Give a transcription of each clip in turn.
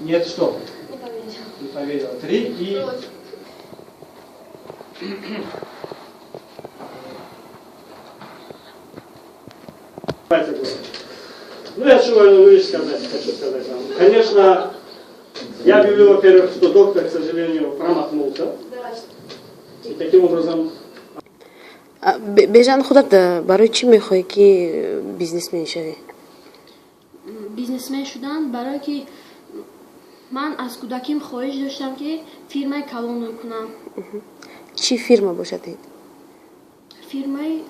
Нет, что? Не поверила. Не поверила. Три и... Ну, я что вещь сказать, хочу сказать вам. Конечно, я объявил, во-первых, что доктор, к сожалению, промахнулся. И таким образом... Бежан, худат барои чӣ мехоҳӣ, ки бизнесмен шавӣ? Бизнесмен шудан, барое ки ман аз кӯдаким хоҳиш доштам, ки фирмаи калон кунам. Чӣ фирма бошад ин? Фирмаи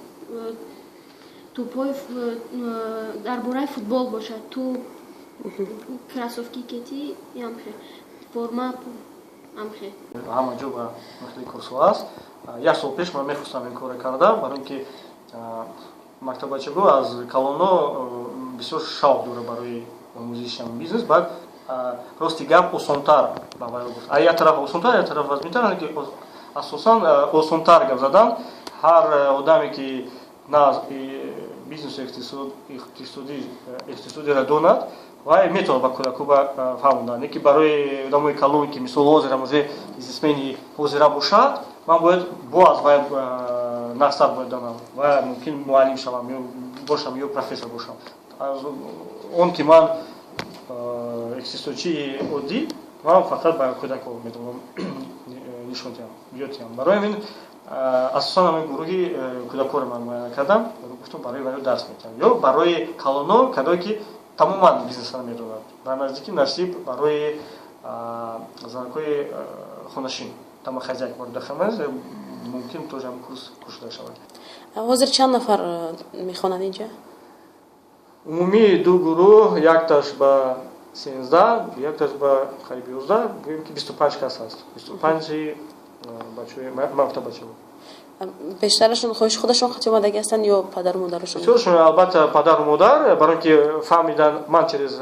тӯбҳои, дар бораи футбол бошад, тӯб, кроссовки, кети, ямхе форма, амхе. Ҳама ҷо ба махли курсҳо аст. Як сол пеш ман мехостам ин корро карда, барои ин ки мактаббачаго аз калоно бисёр шавқ дора барои омӯзиши ҳамин бизнес. Баъд, рости гап, осонтар ба вай гуфт. А як тараф осонтар, як тараф вазминтар, ки асосан осонтар гап задан. Ҳар одаме, ки на бизнесу иқтисодиро донад, вай метавонад ба кӯдаку фаҳмонад. Не ки барои одамои калон, ки мисол ҳозирам уже бизнесмени ҳозира бошад, ман бояд бо аз вай нақсар бояд донам ва мумкин муаллим шавам ё бошам ё профессор бошам. Он ки ман иқтисодчии оддӣ, ман фақат ба кӯдако метавонам нишон диҳам, ёд диҳам. Барои ҳамин асосан ҳамин гурӯҳи кӯдакоро ман муайян кардам, гуфтам, барои ваё дарс медиҳам ё барои калоно, кадое ки тамоман бизнесро медонад. Ба наздики насиб барои занакҳои хонашин, домохозяйка, барои мумкин тоже ҳам курс кушода шавад. Ҳозир чанд нафар мехонанд инҷа? Умумӣ ду гурӯҳ, якташ ба 13, якташ ба қариби 11, гӯем ки 25 кас аст, 25-и бачаҳои мактаббачаҳо. Бештарашон хоҳиши худашон хати омадагӣ ҳастанд ё падару модарашон? Бисёршон, албатта, падару модар, барои ин ки фаҳмидан. Ман через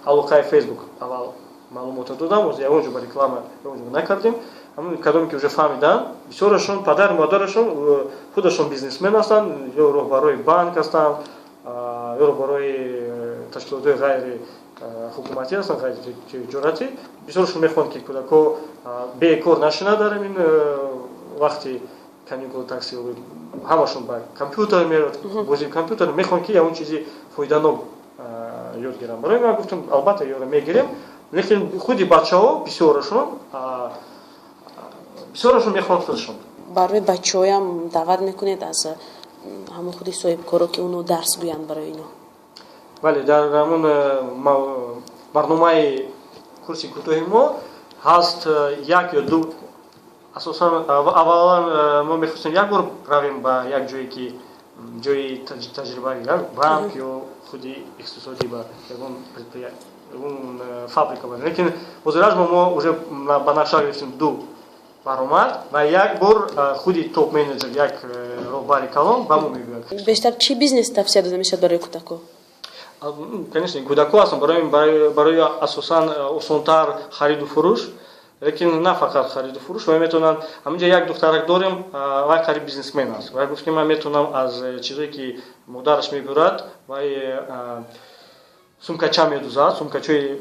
алоқаи Фейсбук аввал маълумотро додам, ягон ҷо ба реклама, ягон ҷо накардем. Ҳамн кадоме ки уже фаҳмидан, бисёрашон падару модарашон худашон бизнесмен ҳастанд, ё роҳбарои банк ҳастанд, ё роҳбарои ташкилотҳои ғайри ҳукуматӣ ҳастанд, ғайри тиҷоратӣ. Бисёрашон мехоҳанд, ки кӯдакҳо бекор нашинад дар ин вақти каникул такси. Ҳамашон ба компютер меравад, бозии компютер, мехоҳанд, ки ягон чизи фоиданок ёд гиранд. Барои ман гуфтам, албатта, ёро мегирем, лекин худи бачаҳо бисёрашон мехоҳанд худашон. Барои бачаҳоям даъват мекунед аз ҳамон худи соҳибкоро, ки оно дарс гӯянд барои ино? Бале, дар ҳамон барномаи курси кӯтоҳи мо ҳаст як ё ду. Асосан аввалан мо мехостем як бор равем ба як ҷое, ки ҷои таҷриба, банк ё худи иқтисодӣ, ба ягон ягон фабрика. Лекин ҳозираш мо уже ба нақша гирифтем ду баромад ва як бор худи топ менеҷер, як роҳбари калон ба мо мегӯяд. Бештар чӣ бизнес тавсия дода мешавад барои кӯдако? Конечно, кӯдако ҳастанд, барои асосан осонтар хариду фурӯш. Лекин на фақат хариду фурӯш, вай метавонанд. Ҳаминҷа як духтарак дорем, вай қариб бизнесмен аст. Вай гуфт, ки ман метавонам аз чизое, ки модараш мебурад, вай сумкача медузад, сумкачаи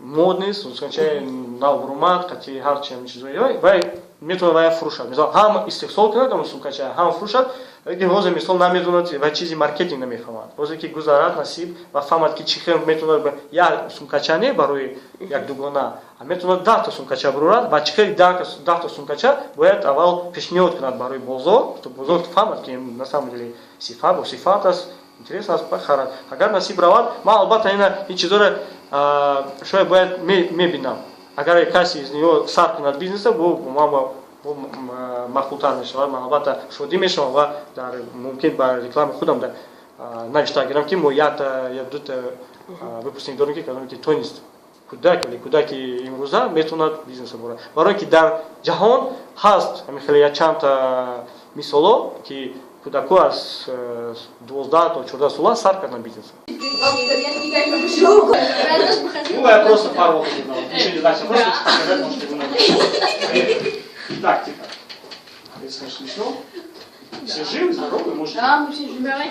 модный, сумкачаи навбурумад, қати ҳарчи ҳамин чизое, вай метавонад вай фурӯшад. Мисол, ҳам истеҳсол кунад ҳамн сумкача, ҳам фурӯшад. Лекин ҳозир, мисол, намедонад ва чизи маркетинг намефаҳмад. Ҳозир ки гузарад, насиб, ва фаҳмад, ки чӣ хел метавонад як сумкача не, барои як дугона, метавонад 10-та сумкача бурорад ва чӣ хел 10-та сумкача бояд аввал пешниҳод кунад барои бозор, то бозор фаҳмад, ки на самом деле сифат бо сифат аст, интерес аст, харад. Агар насиб равад, ман албатта ина ин чизоро шояд бояд мебинам. Агар касе из него сар кунад бизнеса, бо ман маъқултар мешавад. Ман албатта шодӣ мешавам ва дар мумкин ба реклами худам навишта гирам, ки мо якта я дута выпускник дорем, ки кадоме ки тонист, кӯдак, вале кӯдаки имрӯза метавонад бизнеса бурад, барое ки дар ҷаҳон ҳаст ҳамин хеле якчандта мисоло, ки кӯдако аз 12 то 14 сола сар кардан бизнеса. Ну, я просто пару ничего не значит, просто показать, может, так, тихо. Это смешно. Все живы, здоровы, может? Да, мы все живы. Давайте.